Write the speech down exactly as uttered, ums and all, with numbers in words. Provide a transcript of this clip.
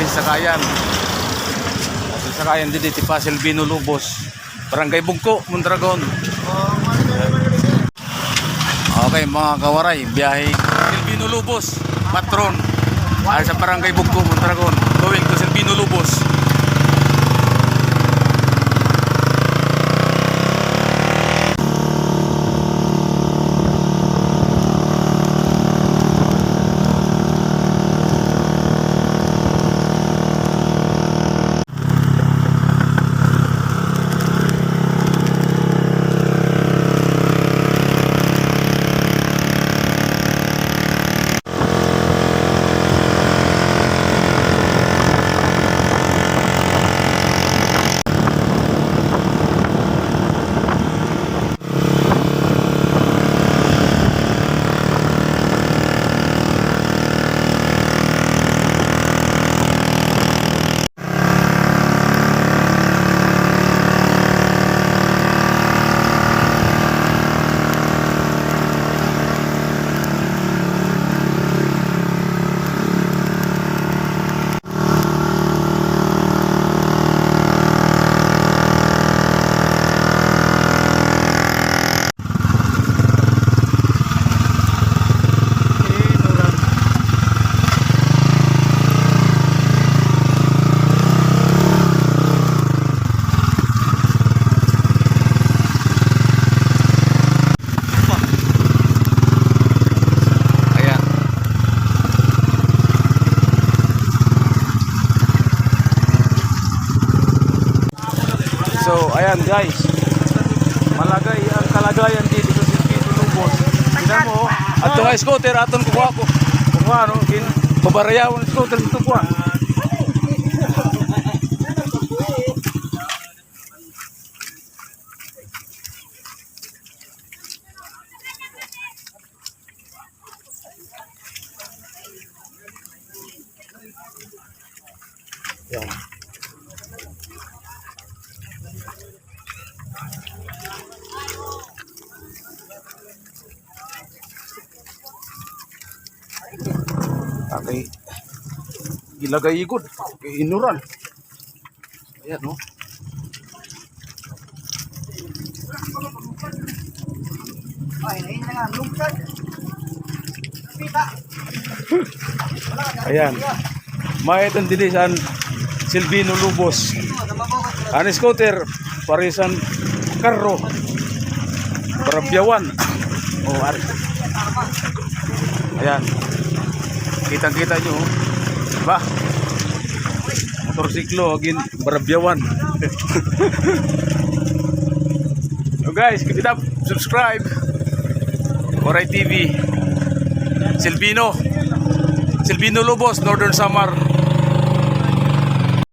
Sakayan. Sakayan didi ti Pasilvino Lobos. Barangay Bugco, Mondragon. Okay, mga kawaray, biyahe Silvino Lobos, patron. Ari sa Barangay Bugco, Mondragon, going to Silvino Lobos. Ayan. So, ayan guys. Malagay ang kalagayan dito sa Silvino Lobos. Tingnan mo, oh. Ato nga scooter, aton kukuha ko. Kukuha, no? Kin-, babarayawan scooter dito, kuha. Yan. Okay. Gilagay igod. Okay, inuran. Ayan, no? Ayan. May iton didi san Silvino Lobos. An scooter, parisan karro. Barabyawan. Oh, ari. Ayan. Kitang-kita nyo, oh. Ba? Motorsiklo, again, barabyawan. So guys, keep it up, subscribe. Waray T V. Silvino. Silvino Lobos, Northern Samar.